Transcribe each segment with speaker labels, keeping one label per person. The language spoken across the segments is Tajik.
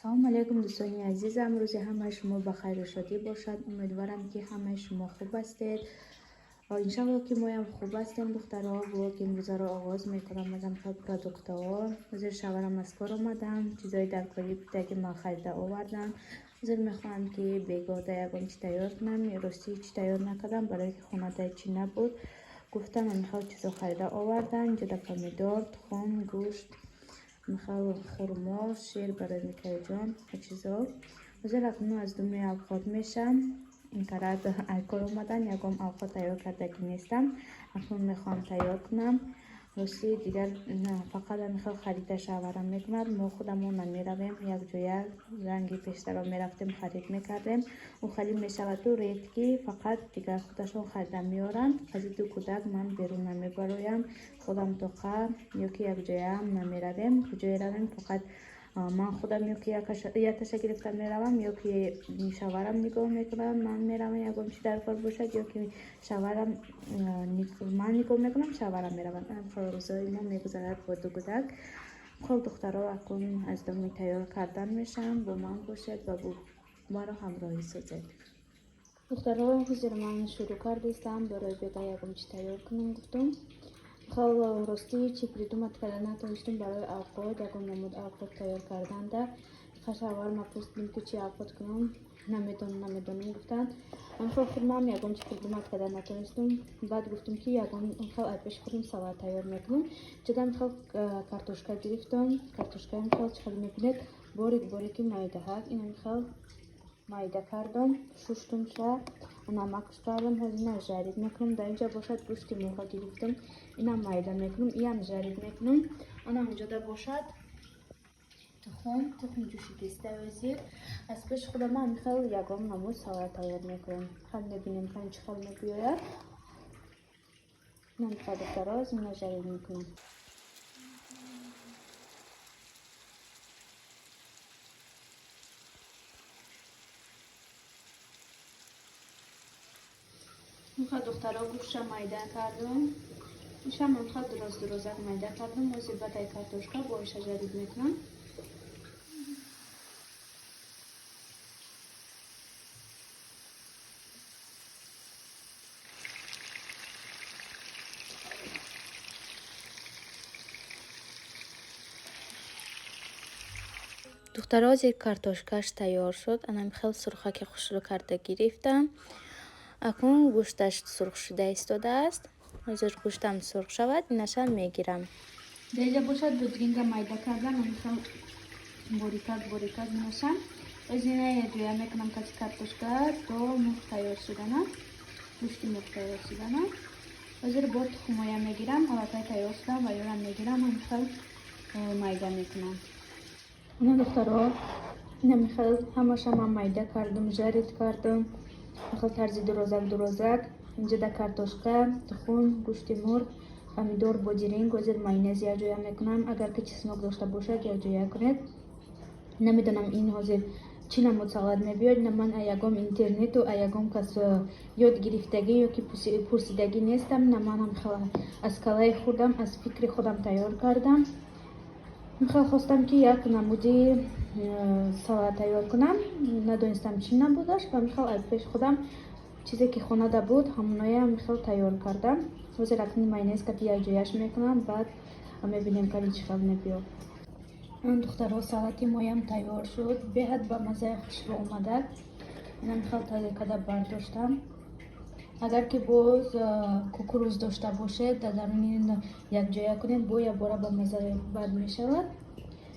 Speaker 1: Салому алейкум, дӯстони азизам. Рӯзи ҳамаи шумо ба хайру шодӣ бошад. Умедворам, ки ҳамаи шумо хуб ҳастед. Иншалло, ки моям хуб ҳастем. Духтаро, влоги имрӯзаро оғоз мекунам аз ҳамхел продуктаҳо. Ҳозир шаварам аз кор омадам, чизои даркорӣ будаги ман харида овардам. Ҳозир мехоҳам, ки бегоҳда ягон чи тайёр кунам. Ростӣ, чӣ тайёр накардам, барое ки хонада чӣ набуд. Гуфтам, ҳамихел чизо харида овардан. Инҷода помидор, тухм, гӯшт, михел хурмо, шир барои Микаилҷон ва чизо. Ҳозир акнун аз думи авқот мешам. Ин карат ай кор омадан, ягон авқот тайёр кардагӣ нестам. Акнун мехоҳам тайёр кунам. Ростӣ, дигар фақат ҳамихел харида шаварам мекунад. Мо худамон намеравем якҷоя, ранги пештаро мерафтем, харид мекардем. Ӯ хали мешаваду редки, фақат дигар худашон харида меоранд. Аз ду кӯдак ман берун намебароям, худам тоқа ё ки якҷояам намеравем. Куҷое равем, фақат ман худам ё ки якташа гирифта меравам, ё ки шаварам нигоҳ мекунам, ман меравам, ягон чи дар кор бошад, ё ки шаварам, ман нигоҳ мекунам, шаварам мераванд. Рӯзои мо мегузарад бо ду кӯдак. Хоб, духтаро, акун аз доми тайёр кардан мешавам. Бо ман бошед ва маро ҳамроҳӣ созед. Духтаро, ҳозир ман шурӯъ кардистам, барои бега ягон чи тайёр кунам гуфтум. Хол, ростӣ, чи придумать карда натонистум барои авқот, ягон намуд авқот тайёр карданда. Шавар ма пурсидим, ки чи авқот кунам, намедонам, намедонам гуфтанд. Хел худмам ягон чи придумать карда натонистум. Баъд гуфтум, ки ягон хел ай пеши худам салат тайёр мекунам. Ҷудам хел картошка гирифтам. Картошкаам хел чӣ хел мебинед, борик борики майдаҳак, инам хел майда кардам, шуштумша, намакш кардам. Ҳозир ина жарить мекунам. Дар инҷа бошад гӯшти мурға гирифтам, инам майда мекунам, иам жарить мекунам. Ана инҷода бошад тухм, тухм ҷӯшидиста. Ҳозир аз пеши худам хел ягон намуд салат тайёр мекунам. Хел мебинем, кан чӣ хел мебиёяд. Инам духтаро, ина жарить мекунам. Муха, духтаро, гӯшта майда кардам. Ишам муха дуроз дурозак майда кардам. Ҳозир баъд картошка бо иша жарить мекунам. Духтаро, ҳозир картошкаш тайёр шуд. Анам хел сурхаки хушрӯ карда гирифтам. Акнун гӯшташ сурх шуда истодааст. Ҳозир гӯштам сурх шавад, инашам мегирам. Дар бошад бодринга майда кардам, хел борикак борикак инашам. Ҳозир ина якҷоя мекунам кати картошка то мурғ тайёр шудана, гӯшти мурғ тайёр шудана. Ҳозир бо тухмоя мегирам, аллакай тайёр шудам ва ёрам мегирам, ҳамихел майда мекунам. Ина, духтаро, инамихел ҳамаша ман майда кардам, жарить кардам, хел тарзи дурозак дурозак. Инҷода картошка, тухм, гӯшти мурғ, помидор, бодиринг. Ҳозир майонез якҷоя мекунам. Агар ки чеснок дошта бошад, якҷоя кунед. Намедонам, ин ҳозир чӣ намуд салат мебиёд. На ман ягон интернету ягон кас ёд гирифтагӣ ё ки пурсидагӣ нестам. На манам хел аз калаи худам, аз фикри худам тайёр кардам. Хел хостам, ки як намуди салат тайёр кунам. Надонистам, чӣ набудаш, ва михел аз пеши худам чизе ки хонада буд, ҳамоноям михел тайёр кардам. Ҳозир акнун майонез кати якҷояш мекунам, баъд мебинем, кани чӣ хел мебиёд. Духтаро, салати моям тайёр шуд, беҳад ба маззаи хушрӯ омада. Инам хел тайёр карда бардоштам. Агар ки боз кукуруз дошта бошед, дар даруни якҷоя кунед, бо якбора ба мазза бад мешавад.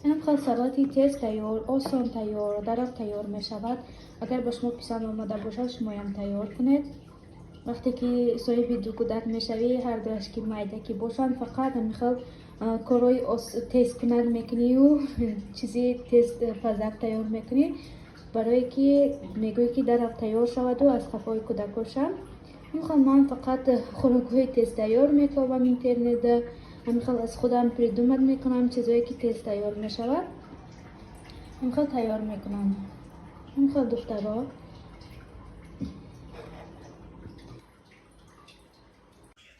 Speaker 1: Инам хел салати тез тайёр, осон тайёр, дарав тайёр мешавад. Агар ба шумо писанд омада бошад, шумоям тайёр кунед. Вақте ки соҳиби ду кӯдак мешавӣ, ҳардуяш ки майда ки бошанд, фақат ҳамихел корҳои тезкунак мекунию чизи тез пазак тайёр мекунӣ, барое ки мегӯӣ, ки дарав тайёр шаваду аз қафои кӯдакошам. Ҳамихел ман фақат хӯрокҳои тезтайёр мекобам интернетда, ҳамихел аз худам придумать мекунам чизое ки тез тайёр мешавад, ҳамихел тайёр мекунам. Ҳамихел, духтаро.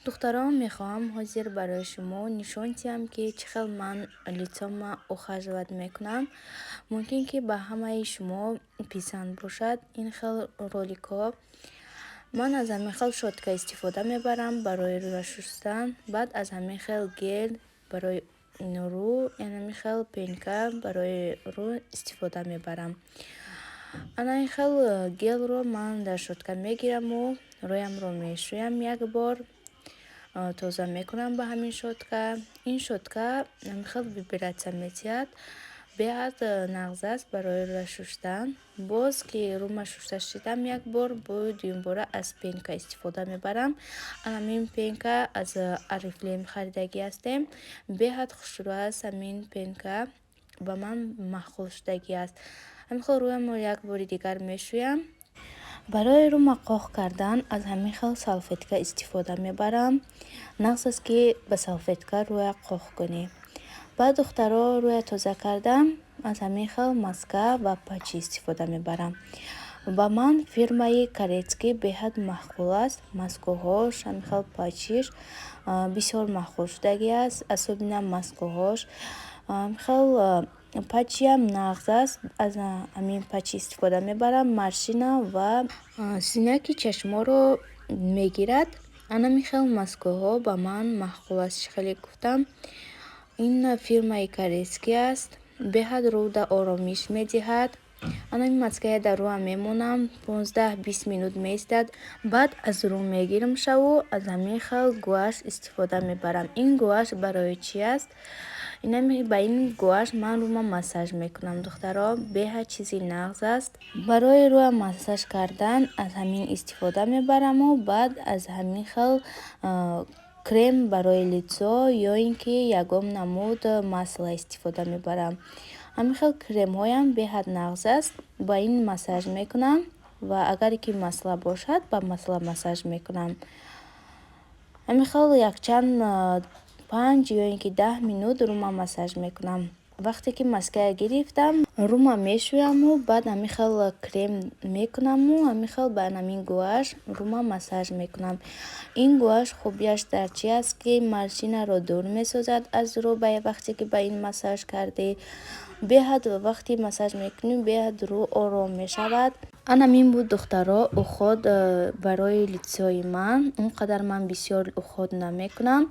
Speaker 1: Духтарон, мехоҳам ҳозир барои шумо нишон диҳам, ки чӣ хел ман лицома ухаживать мекунам. Мумкин ки ба ҳамаи шумо писанд бошад ин хел роликҳо. Ман аз ҳамин хел щётка истифода мебарам барои рӯя шустан, баъд аз ҳамин хел гель барои рӯ, ҳамин хел пенка барои рӯ истифода мебарам. Ана ин хел гелро ман дар щётка мегираму рӯямро мешӯям, як бор тоза мекунам ба ҳамин щётка. Ин щётка ҳамин хел вибратсия медиҳад, беҳад нағз аст барои рӯя шустан. Боз ки рӯма шуста шидам як бор, бо дуюмбора аз пенка истифода мебарам. Ҳамин пенка аз Орифлейм харидагӣ ҳастем. Беҳад хушрӯ аст ҳамин пенка, ба ман маъқул шудагӣ аст. Ҳамин хел рӯямро як бори дигар мешӯям. Барои рӯма қоқ кардан аз ҳамин хел салфетка истифода мебарам. Нағз аст, ки ба салфетка рӯя қоқ кунӣ. Баъд, духтаро, рӯя тоза кардам, аз ҳамин хел маска ва патчи истифода мебарам. Ба ман фирмаи Корейский беҳад маъқул аст. Маскаҳош, ҳамин хел патчиш бисёр маъқул шудагӣ аст, особенно маскаҳош. Ҳамин хел патчиам нағз аст, аз ҳамин патчи истифода мебарам. Морщина ва синяки чашморо мегирад. Ҳамин хел маскаҳо ба ман маъқул аст, чӣ хеле гуфтам. Ин фирмаи корейский аст, беҳад рӯда оромиш медиҳад. Ҳамин маская дар рӯам мемонам, 15-20 минут меистад. Баъд аз рӯ мегирам шаву аз ҳамин хел гуашь истифода мебарам. Ин гуашь барои чӣ аст? Ба ин гуашь ман рӯма массаж мекунам, духтаро, беҳад чизи нағз аст. Барои рӯя массаж кардан аз ҳамин истифода мебараму баъд аз ҳамин хел крем барои лицо ё ин ки ягон намуд масло истифода мебарам. Ҳамин хел кремҳоям беҳад нағз аст, ба ин массаж мекунам ва агар ки масло бошад, ба масло массаж мекунам. Ҳамин хел якчанд 5 ё ин ки 10 минут рӯма массаж мекунам. Вақте ки маская гирифтам, рӯма мешӯяму баъд ҳамин хел крем мекунаму ҳамин хел ба ҳамин гуашь рӯма массаж мекунам. Ин гуашь хубияш дар чи аст, ки морщинаро дур месозад аз рӯ. Вақте ки ба ин массаж кардӣ, беҳад вақти массаж мекунӣ, беҳад рӯ ором мешавад. Анамин буд, духтаро, уход барои лицои ман. Он қадар ман бисёр уход намекунам.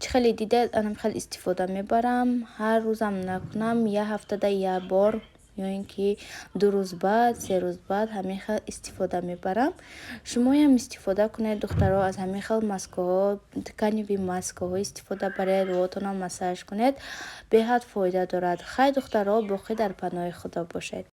Speaker 1: Чӣ хеле дидед, анам хел истифода мебарам. Ҳар рӯзам накунам, як ҳафтада як бор ё ин ки 2 рӯз баъд, 3 рӯз баъд ҳамин хел истифода мебарам. Шумоям истифода кунед, духтаро, аз ҳамин хел маскаҳо, тканевый маскаҳо истифода баред, рӯҳотонро массаж кунед, беҳад фоида дорад. Хай, духтаро, боқӣ дар паноҳи Худо бошед.